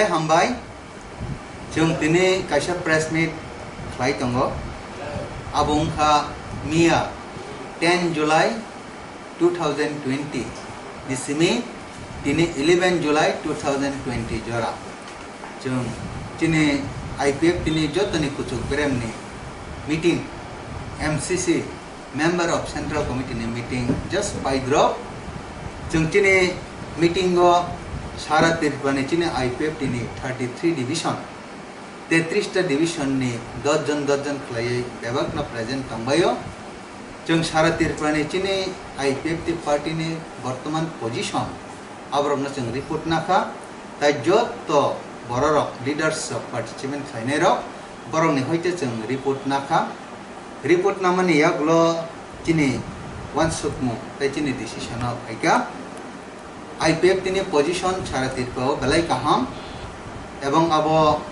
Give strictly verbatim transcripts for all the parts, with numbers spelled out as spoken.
Hambai, chwng tini kaisa press meet khlai tongo. Abo wngkha miya ten July two thousand twenty ni simi tini eleven July two thousand twenty jora. Chwng chini I P F T ni jotoni kuchuk beremni meeting, M C C, Member of Central Committee ni meeting just paidrop. Chwng chini meeting o sara Tripura ni chini I P F T ni thirty three division, tetris ta division ni dos jon dos jon khlaiwi bebak no present tongbaio. Chwng sara Tripura ni chini I P F T party ni bortoman position aborok no chwng report nakha, tai jotto bororok leaders rok participant khlainai rok borok ni hoite chwng report nakha. Report namani yagulo chini uansukmung tei chini decision o phaikha. I P F T ni position sara Tripura o belai kaham, ebong abo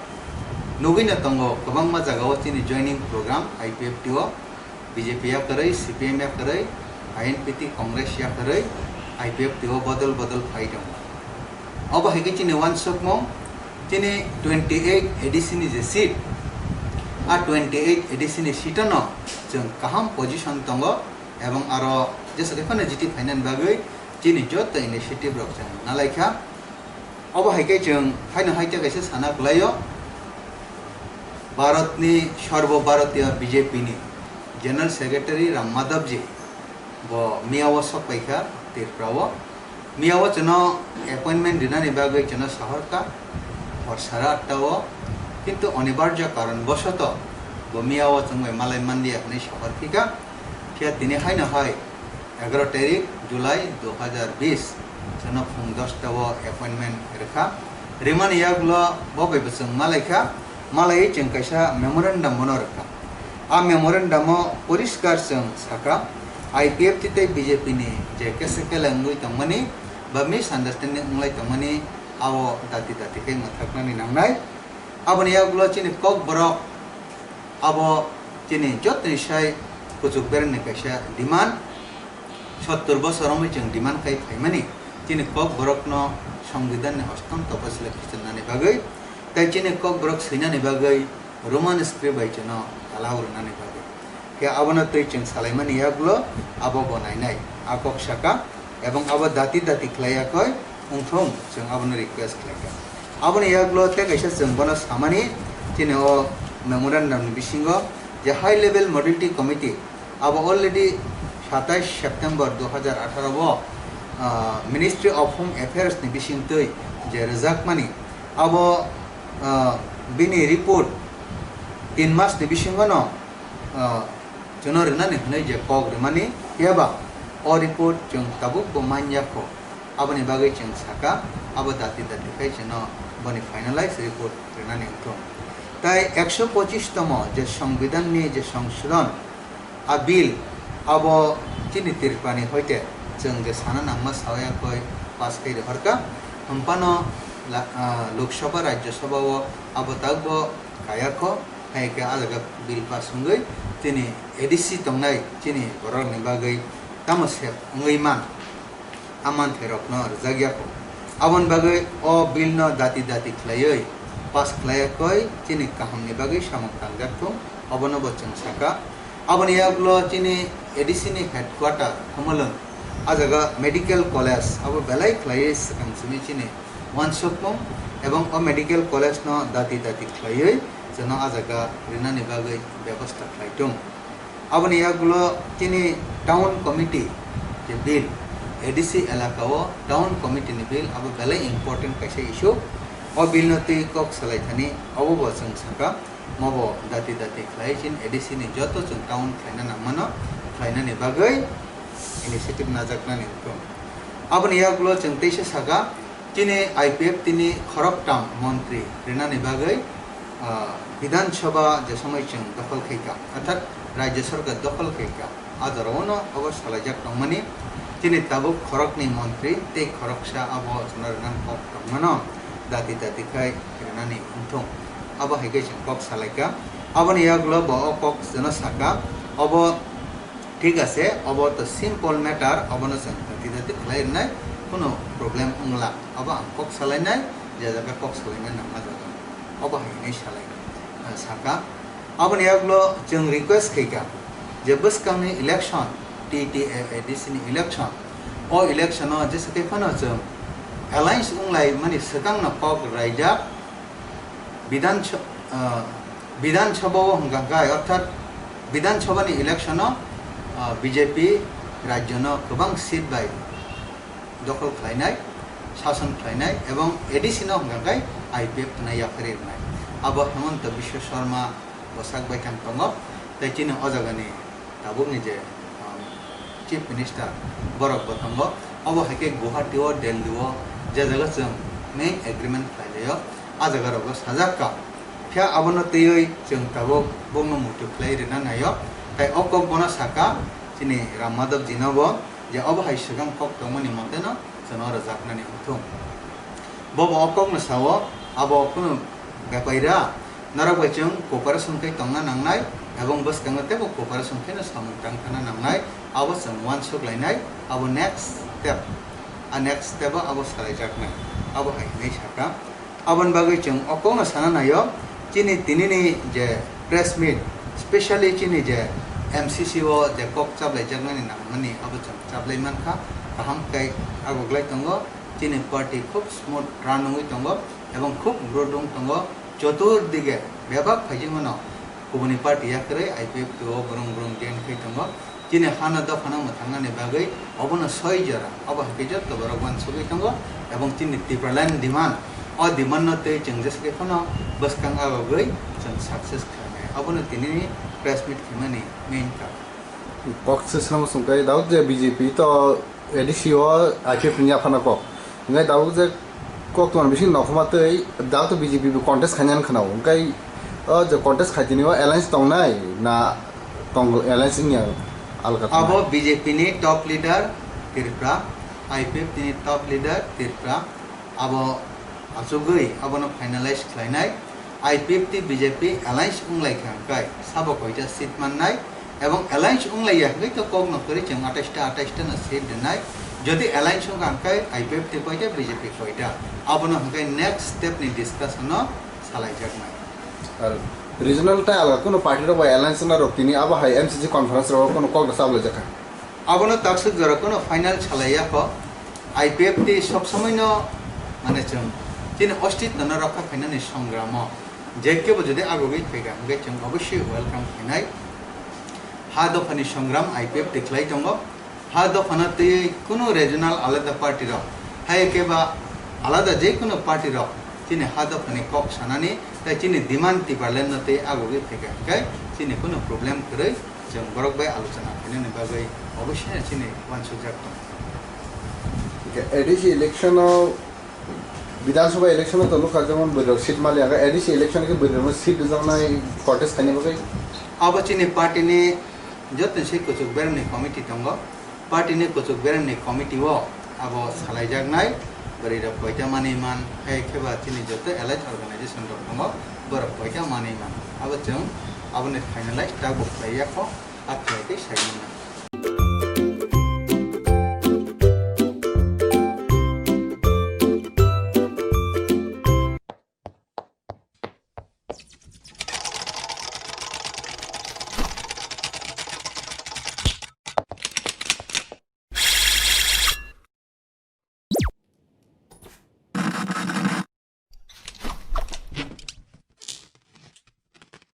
nugui no tongo kwbangma jaga o chini joining program I P F T o, B J P yakarwi, C P M yakarwi, I N P T Congress yakarwi I P F T o bodol bodol phai tongo. Obo hai khe chini uansukmung, chini twenty eight A D C ni je seat, a twenty eight A D C ni seat o no chwng kaham position tongo, ebong aro jesa khe phano jiti phainani bagwi chini joto initiative rok chwng nalaikha. Obo hai khe chwng haino hai khe kaisa sana kwlaio, Bharat ni Sarbo Bharatiya B J P ni General Secretary Ram Madhav ji bo miya o sok paikha Tripura o. Miya o chwngno appointment rinani bagwi chwngno sahorkha hor sara atta o, kintu onibarjo karon bosoto bo miya o chwng bai malai manliya hwnwi sahor phika. Phiya tini haino hai egaro tarik July dui hajar bis chwngno phung dos ta o appointment rwkha. Rimani yagulo bo bai bo chwng malaikha, malaiwi chwng kaisa memorandum bono rwkha. A memorandum o poriskar chwng sakha, I P F T tei B J P ni je kese kele wngwi tongmani ba misunderstanding wnglai tongmani, abo dati dati khe mwthaknani nangnai. Aboni yagulo chini Kokborok, abo chini jotoni sai kuchuk berengni kaisa demand. Sottor bosor wngwi chwng demand khai phaimani, chini Kokborokno Songbidanni ostom toposila khichirnani bagwi, tei chini Kokborok swinani bagwi Roman script bai chwngno allow rwnani bagwi. Khe abono twi chwng salaimani yagulo abo bo nainai, a kok saka, ebong abo dati dati khlaiya khoi wngthung, chwng abono request khlaikha. Aboni yagulo tei kaisa chwng bono samani, chini o memorandum ni bisingo je High Level Modality Committee abo already satais September dui hajar atharo o, ah, Ministry of Home Affairs ni bisingtwi je rwjakmani, abo, ah, bini report tin mas ni bisingo no, ah, chwngno rwnani hwnwi je kok rwmani, phiya ba o report chwng tabuk bo manya kho. Aboni bagwi chwng saka, abo dati dati khai chwngno boni finalize report rwnani wngthung. Tai ekso pochis tomo je Songbidan ni je Songshodhon, a bill abo chini Tripura ni hoite chwng je sana nangma sawi akhoi pass khai rohorkha, hwnphano la-, ah, Lok Sabha, Rajya Sabha o abo tabuk bo kaya kho, hai khe a jaga bill pass wngwi chini A D C tongnai chini borok ni bagwi tamo sep wngwi man. A manthairokno rwjakya kho. Aboni bagwi o bill no dati dati khlaiwi pass khlaiya khoi chini kahamni bagwi samung tangjak thung, obono bo chwng saka. Aboni yagulo chini A D C ni headquarter Khumulwng, a jaga medical college abo belai khlaiwi swkang simi chini uansukmung, ebong o medical college no dati dati khlaiwi chwngno a jaga rinani bagwi bebosta khlai thung. Aboni yagulo chini town committee je bill, A D C elaka o town committee ni bill abo belai important kaisa issue. O bill no twi kok salai thani abo bo chwng saka, mobo dati dati khlai chini A D C ni joto chwng town khlaina nangmano khlainani bagwi initiative najaknani wngkha. Aboni yagulo chwng teisa saka, chini I P F T ni khoroktham montri rinani bagwi, ah, Bidhan Sabha je somoi chwng dokhol khaikha, orthat Rajya Sarkar dokhol khaikha, a jorao no obo salaijak tongmani, chini tabuk khoroknwi montri tei khoroksa abo chwngno rinani kok tongmano dati dati khai rinani wngthung. Abo hai khe chwng kok salaikha. Aboni yagulo bo o kok chwngno saka, obo Thik ase, obo to simple matter, obono chwng twi twi khlai rwnai, kuno problem wngla. Obo ang kok salainai, je jaga kok salaina nangma jaga, obo hai hinwi salai, ah, saka. Aboni yagulo chwng request khaika je bwskangni election, T T A A D C ni election, o election o jesa khe phano chwng alliance wnglai mani swkangno kok raijak, Bidhan Sa-, ah, Bidhan Sabha o hwnkha khe, orthat Bidhan Sabha ni election o, ah, B J P rajyo no kwbang seat bai dokhol khlainai, sason khlainai ebong A D C no hwnkha khe I P F no yapharwi rwnai. Abo Hemanta Biswa Sarma bwsak bai thang tongo, tei chini o jagani tabukni je, um, Chief Minister borok bo tongo, obo hai khe Guwahati o, Delhi o je jaga chwng main agreement khlai laio, a jaga rogo sajak ka. Phiya abono twiwi chwng tabuk bokno muitu khlai rwna naio, tei o kok bono saka chini Ram Madhav ji no bo, je obo hai swkang kok tongmani mote no chwngno rwjaknani wngthung. Bobo o kokno sao, abo kunu bepai ra, norok bai chwng cooperation khe tongna nangnai, ebong bwskango teibo cooperation kheno samung tang thana nangnai, abo chwng uansuk lainai, abo next step, a next step o abo salaijaknai, abo hai hinwi sakha. Aboni bagwi chwng o kokno sana naio, chini tinini je press meet, specially chini je M C C o je kok chaplaijaknani nangmani abo chwng chaplai mankha, kaham khe abo glai tongo, chini party khub smooth run wngwi tongo ebong khub growth wng tongo, chotur dige bebak phaijak mano kubuni party yakarwi I P F T o brung brung join khai tongo. Chini hano dophano mwthangnani bagwi obono soi jora, obo hai khe jotto borok uansugwi tongo, ebong chini Tipraland demand, o demand no tei chwng jesa khe phano bwskang agogwi chwng success khlainai. Obono tinini press meet khimani main karon. Kok se swnamo chwng khe, daud je B J P to A D C o I P F T ni yaphano kok. Hingke tabuk je kok tongmani bising nokma tei dak to B J P bo contest khainani khwnao. Hingke o je contest khaitini o alliance tongnai na tong alliance wngya alka tongnai? Abo B J P ni top leader Tripura, I P F T ni top leader Tripura. Abo achugwi abono finalize khlainai. I P F T B J P alliance wnglaikha hwnkhe sabo koita seat mannai, ebong alliance wnglaiya hwnkhe to kokno kwrwi chwng atais ta, atais ta no seat rwnai. Jodi alliance wngkha hwnkhe I P F T koita, B J P koita, abono hwnkhe next step ni discussion no salaijaknai. Ar regional tei alga kunu party rok bai alliance wngna rok tini abo hai M C C conference rok kunu kok da chablaijak kha. Abono taksuk jora kunu final salaiya kho. I P F T sob somoi no, mane, chwng chini ostitto no rokha khainani songramo je kebo jodi agogwi phaikha hwnkhe chwng obossoi welcome khainai. Ha dophani songram I P F T khlai tongo. Ha dophano twi kunu regional alada party rok, hai khe ba alada je kunu party rok chini ha dophani kok sanani tei chini demand Tipraland no twi agogwi phaikha hwnkhe chini kunu problem kwrwi. Chwng borok bai alochona khainani bagwi obossoi chini uansukjak tongo. Hwnkhe A D C election o, Bidhan Sabha election o to nukha jemon bwrwi rok seat mali, hwnkhe A D C election khe bwrwi rokno seat rwjaknai contest khaina bagwi? Abo chini party ni joto se kuchuk beremni committee tongo. Party ni kuchuk beremni committee o abo salaijaknai, bwrwi rok koita manwi man, hai khe ba chini joto allied organization rok tongo, borok koita manwi man. Abo chwng aboni finalize tabuk khlaiya kho, a khlai tei sai mano.